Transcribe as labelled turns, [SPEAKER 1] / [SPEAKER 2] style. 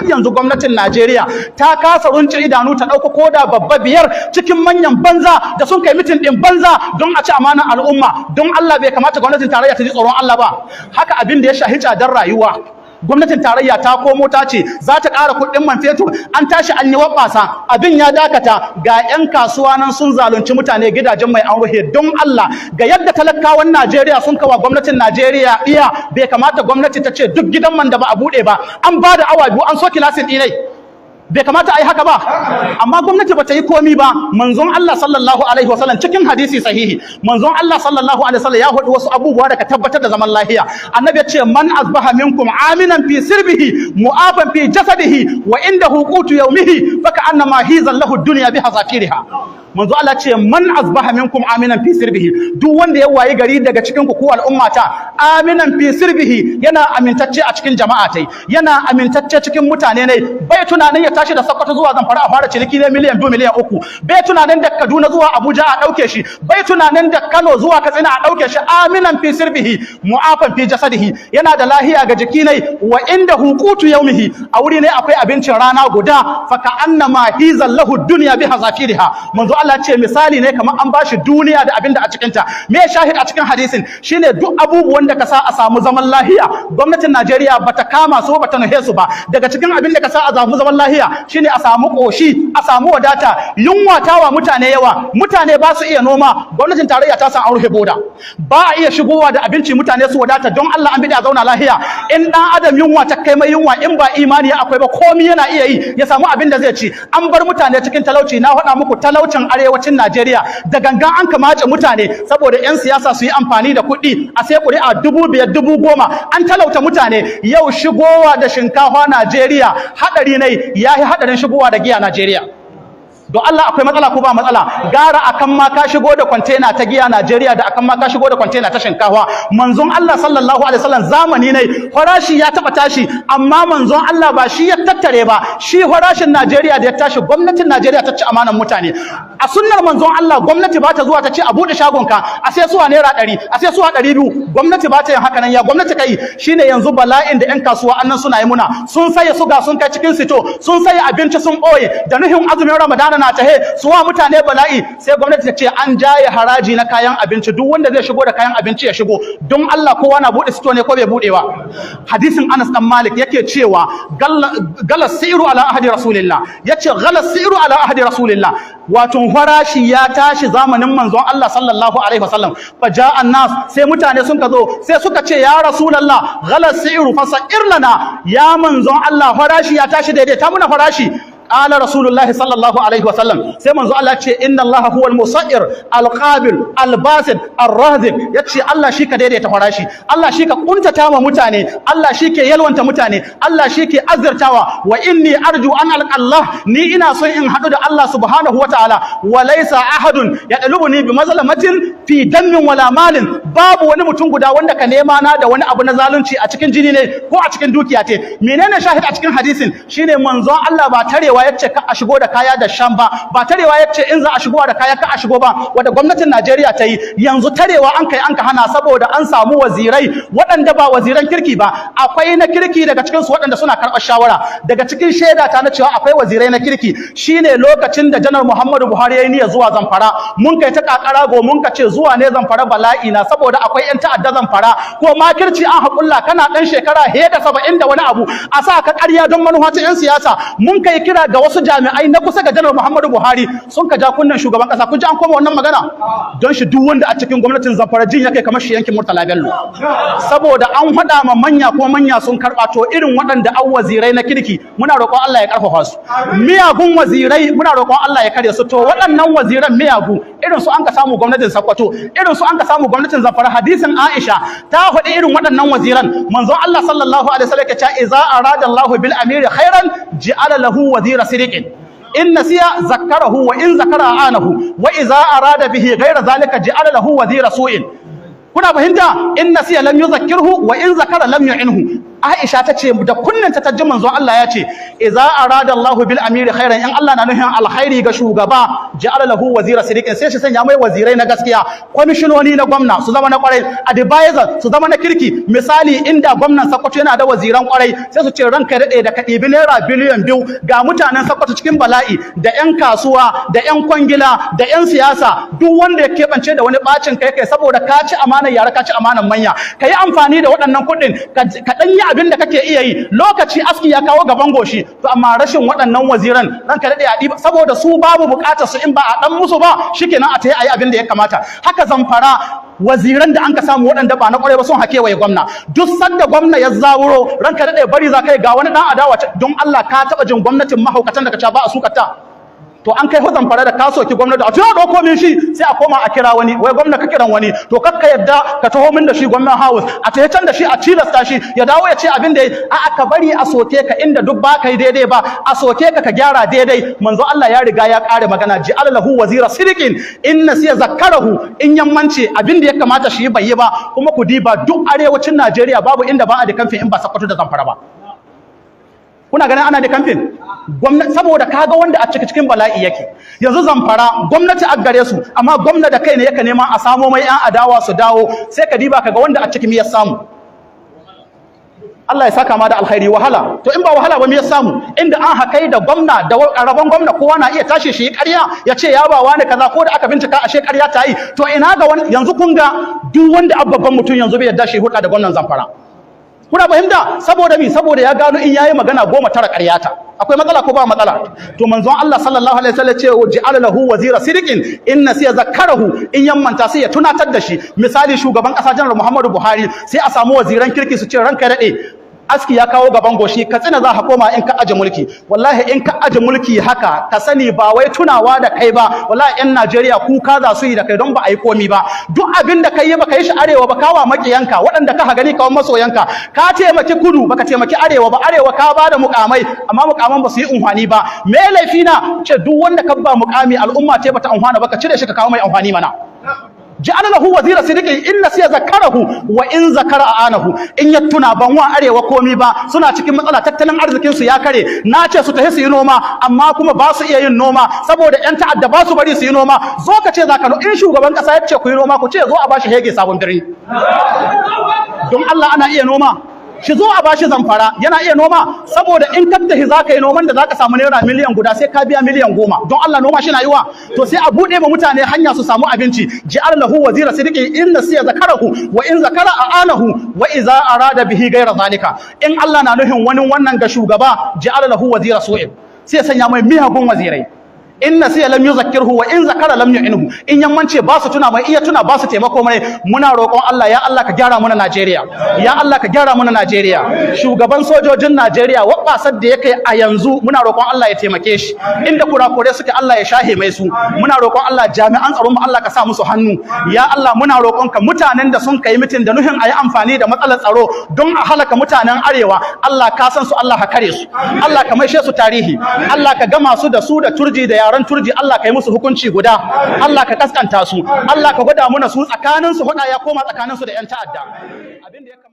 [SPEAKER 1] yanzu gwamnatin Najeriya ta kasa runce idanu ta ɗauka koda babba biyar cikin manyan banza da sun kai meeting ɗin banza don a ci amanar al'umma. Don Allah, bai kamata gwamnatin tarayya ta ji tsoron Allah ba? Haka abin da ya shahi tsadar rayuwa, gwamnatin tarayya ta komo ta ce za ta ƙara kuɗin man fetur. An tashi an yi waɓasa, abin ya dakata. Ga 'yan kasuwa nan sun zalunci mutane, gidajen mai an ruhe. Don Allah, ga yadda talakawan Najeriya sun kawa gwamnatin Najeriya iya, bai kamata gwamnati ta ce duk gidan man da ba a buɗe ba, an ba da awa 2 an soke license ɗinai? Bai kamata a yi haka ba? Amma gwamnati ba ta yi komi ba. Manzon Allah sallallahu alaihi wasallam, cikin hadisi sahihi, manzon Allah sallallahu alaihi wasallam ya hudu wasu abubuwa da ka tabbatar da zaman lahiya. Annabi ya ce: "Man asbaha minkum aminan fi sirbihi, mu'afan fi jasadihi, wa indahu qutu yawmihi, faka annama hizan lahu dunya bi hazafiriha." Manzo Allah ce: "Man asbaha minkum aminan fi sirbihi", duk wanda ya wayi gari daga cikin ku, ku al'ummata, aminan fi sirbihi, yana amintacce a cikin jama'a tai, yana amintacce cikin mutane ne, bai tunanin ya tashi da Sokoto zuwa Zamfara a fara ciniki ne miliyan 2, miliyan 3, bai tunanin da Kaduna zuwa Abuja a dauke shi, bai tunanin da Kano zuwa Katsina a dauke shi, aminan fi sirbihi, mu'afan fi jasadihi, yana da lahiya ga jiki ne, wa inda qutu yawmihi, a wuri ne akwai abincin rana guda, fa ka annama hizal lahu dunya bi hazafiriha. Manzo Allah ce misali ne kamar an bashi duniya da abin da a cikin ta. Me shahid a cikin hadisin shine duk abubuwan da ka sa a samu zaman lahiya, gwamnatin Najeriya bata kama su, bata nuhe su ba. Daga cikin abin da ka sa a samu zaman lahiya shine a samu koshi, a samu wadata. Yunwa tawa mutane yawa, mutane ba su iya noma. Gwamnatin tarayya ta san an rufe boda, ba a iya shigowa da abinci mutane su wadata. Don Allah, an bi da zauna lahiya? In dan adam yunwa ta kai mai yunwa, in ba imani akwai ba, komi yana iya yi ya samu abin da zai ci. An bar mutane cikin talauci. Na faɗa muku, talaucin arewacin Najeriya da gangan an kamace mutane saboda 'yan siyasa su yi amfani da kuɗi a sai ƙuri'a 5,000, 10,000. An talauta mutane. Yau shigowa da shinkafa Najeriya haɗari ne, ya yi haɗarin shigowa da giya Najeriya. Don Allah, akwai matsala ko ba matsala? Gara akan ma ka shigo da kwantena ta giya Najeriya da akan ma ka shigo da kwantena ta shinkafa. Manzon Allah sallallahu alaihi wasallam, zamani ne farashi ya taba tashi, amma manzon Allah ba shi ya tattare ba. Shi farashin Najeriya da ya tashi, gwamnatin Najeriya ta ci amanan mutane. A sunnar manzon Allah, gwamnati ba ta zuwa ta ce a bude shagonka a sai suwa naira 100, a sai suwa 200. Gwamnati ba ta yin haka nan. Ya gwamnati kai shine yanzu bala'in da 'yan kasuwa annan suna yi muna. Sun saye suga, sun kai cikin sito, sun saye abinci, sun ɓoye da nuhin azumin Ramadana na tahe su wa mutane bala'i. Sai gwamnati ta ce an jaye haraji na kayan abinci, duk wanda zai shigo da kayan abinci ya shigo. Don Allah, kowa na bude sito ne ko bai budewa? Hadisin Anas dan Malik yake cewa: "Gala siru ala ahdi rasulillah." Yace: "Gala siru ala ahdi rasulillah", wato farashi ya tashi zamanin manzon Allah sallallahu alaihi wasallam. Fa ja'a nas, sai mutane sun ka zo, sai suka ce: "Ya rasulullah, ghala siru fasa'ir lana." Ya manzon Allah, farashi ya tashi, daidaita muna farashi. Qala rasulullahi sallallahu alaihi wasallam, sai manzo Allah ce: "Inna Allah huwal musa'ir alqabil albasid arrazik." Yace Allah shi ka daidaita farashi, Allah shi ka kuntata ma mutane, Allah shi ke yalwanta mutane, Allah shi ke azurtawa. "Wa inni arju an alqa Allah", ni ina son in hadu da Allah subhanahu wataala, "wa laysa ahadun yadlubuni bi mazlamatin fi dammin wala malin", babu wani mutum guda wanda ka nema na da wani abu na zalunci a cikin jini ne ko a cikin dukiya te. Menene shahid a cikin hadisin? Shine manzon Allah ba tarewa yace ka a shigo da kaya da sham ba, ba tarewa yace in za a shigo da kaya ka a shigo ba, wanda gwamnatin Najeriya ta yi yanzu. Tarewa an kai an ka hana saboda an samu wazirai waɗanda ba waziran kirki ba. Akwai na kirki daga cikin su waɗanda suna karɓar shawara. Daga cikin shaida ta na cewa akwai wazirai na kirki shine lokacin da Janar Muhammadu Buhari ya yi niyyar zuwa Zamfara, mun kai ta kakara go, mun ka ce zuwa ne Zamfara bala'i na, saboda akwai yan ta'adda Zamfara, ko makirci an haƙulla, kana ɗan shekara he da 70 da wani abu a sa ka ƙarya don manufa ta yan siyasa. Mun kai kira ga wasu jami'ai na kusa ga Janar Muhammadu Buhari, sun ka ja kunnen shugaban ƙasa. Kun ji an koma wannan magana? Don shi duk wanda a cikin gwamnatin Zamfara jin yake kamar shi yankin Murtala Bello, saboda an faɗa ma manya ko manya sun karɓa. To irin waɗanda an wazirai na kirki, muna roƙon Allah ya ƙarfafa su. Miyagun wazirai, muna roƙon Allah ya kare su. To waɗannan waziran miyagu, irin su an ka samu gwamnatin Sokoto, irin su an ka samu gwamnatin Zamfara. Hadisin Aisha ta faɗi irin waɗannan waziran. Manzon Allah sallallahu alaihi wasallam ya ce: "Iza arada Allahu bil amiri khairan ja'ala lahu wazira sidiqin, in nasiya zakkarahu, wa in zakara anahu, wa iza arada bihi ghayra zalika ja'ala lahu wazira su'in." Kuna fahimta? "In nasiya lam yuzakkirhu, wa in zakara lam yu'inhu." Aisha ta ce da kunnanta ta ji manzon Allah ya ce idza arada Allahu bil amiri khairan, in Allah na nufin alkhairi ga shugaba, ja'ala lahu wazira sidiqin, sai shi sanya mai wazirai na gaskiya, kwamishinoni na gwamna su zama na kwarai, advisor su zama na kirki. Misali, inda gwamnan Sokoto yana da waziran kwarai, sai su ce ranka daɗe, da ka ɗibi naira biliyan 2, ga mutanen Sokoto cikin bala'i, da 'yan kasuwa da 'yan kwangila da 'yan siyasa, duk wanda ya keɓance da wani ɓacin kai kai saboda ka ci amanar yara, ka ci amanar manya, ka yi amfani da waɗannan kuɗin ka ɗan yi abin da kake iya yi lokaci aski ya kawo gaban goshi. To amma rashin waɗannan waziran, ranka daɗe, a ɗiba saboda su babu buƙatar su, in ba a ɗan musu ba shikenan, a tayi a yi abin da ya kamata. Haka Zamfara, waziran da an ka samu waɗanda ba na ƙwarai ba sun hake waye gwamna. Duk sanda gwamna ya zawuro, ranka daɗe, bari za kai ga wani ɗan adawa. Don Allah, ka taɓa jin gwamnatin mahaukatan da ka ca ba a sukata? To an kai Zamfara da ka soki gwamnati, a tuna ɗauko min shi, sai a koma a kira wani, wai gwamna ka kiran wani, to kakka yadda ka taho min da shi gwamnan house, a tafi can da shi, a tilasta shi ya dawo ya ce abin da a aka bari a soke ka inda duk ba kai daidai ba, a soke ka ka gyara daidai. Manzo Allah ya riga ya kare magana, ja'ala lahu wazira sidiqin in nasiya zakkarahu, in yammance abin da ya kamata shi bai yi ba. Kuma ku diba, duk arewacin Najeriya babu inda ba a da kamfen in ba Sokoto da Zamfara ba. Kuna ganin ana da kamfen gwamnati saboda kaga wanda a ciki cikin bala'i yake. Yanzu Zamfara gwamnati a gare su, amma gwamna da kai ne yake neman a samo mai yan adawa su dawo. Sai ka diba kaga wanda a ciki mi ya samu. Allah ya saka ma da alkhairi. Wahala, to in ba wahala ba mi ya samu? Inda an hakai da gwamna da rabon gwamna, kowa na iya tashi shi ƙarya ya ce ya ba wani kaza, ko da aka bincika ashe ƙarya ta yi. To ina ga wani yanzu? Kun ga duk wanda babban mutum yanzu bai yarda shi hulɗa da gwamnan Zamfara. Kuna fahimta? Saboda mi? Saboda ya gano in yayi magana 19 ƙaryata. Akwai matsala ko ba matsala? To manzon Allah sallallahu alaihi wasallam ce ja'ala lahu wazira sidiqin in nasiya zakkarahu, in yammanta sai ya tunatar da shi. Misali, shugaban kasa Janar Muhammadu Buhari, sai a samu waziran kirki su ce ranka daɗe, aski ya kawo gaban goshi, Katsina za ka koma in ka aje mulki. Wallahi in ka aje mulki haka, ka sani ba wai tunawa da kai ba, wallahi yan Najeriya kuka za su yi da kai, don ba a yi komi ba. Duk abin da kai yi, ba ka yi shi arewa ba, kawa makiyanka waɗanda ka gani kawan masoyanka. Ka taimaki kudu, baka taimaki arewa ba. Arewa ka ba da mukamai, amma mukaman ba su yi unhwani ba. Me laifi na ce duk wanda ka ba mukami al'umma ce bata unhwana ba, ka cire shi ka kawo mai unhwani mana. Ja'ala lahu wazira sidiqin in nasiya zakarahu wa in zakara anahu, in ya tuna ban wa arewa komi ba, suna cikin matsala, tattalin arzikin su ya kare, na ce su tafi su yi noma, amma kuma ba su iya yin noma saboda yan ta'adda ba su bari su yi noma. Zo ka ce zaka in shugaban kasa ya ce ku yi noma, ku ce zo a bashi hege Sabon Birni. Don Allah, ana iya noma? Shi zo a bashi Zamfara, yana iya noma? Saboda in ka tafi zaka yi noman da zaka samu naira miliyan 1, sai ka biya miliyan 10. Don Allah, noma shi na yiwa? To sai a bude ma mutane hanya su samu abinci. Ji'al lahu wazira sidiqi in nasiya zakarahu wa in zakara a'anahu wa iza arada bihi ghayra zalika, in Allah na nufin wani wannan ga shugaba, ji'al lahu wazira su'in, sai ya sanya mai miyagun wazirai. In nasiya lam yuzakkirhu wa in zakara lam yu'inhu, in yammance ba su tuna mai, iya tuna ba su taimako mai. Muna roƙon Allah, ya Allah ka gyara mana Najeriya, ya Allah ka gyara mana Najeriya. Shugaban sojojin Najeriya, wabbasar da yake a yanzu, muna roƙon Allah ya taimake shi. Inda kurakure suke, Allah ya shahe mai su. Muna roƙon Allah, jami'an tsaron mu Allah ka sa musu hannu. Ya Allah, muna roƙon ka, mutanen da sun kai meeting da nuhin ayi amfani da matsalar tsaro don a halaka mutanen arewa, Allah ka san su, Allah ka kare su, Allah ka maishe su tarihi, Allah ka gama su da su da Turji da yaran Turji, Allah ka yi musu hukunci guda, Allah ka kaskanta su, Allah ka gwada muna su tsakanin su, hada ya koma tsakanin su da yan ta'adda. Abin da ya kamata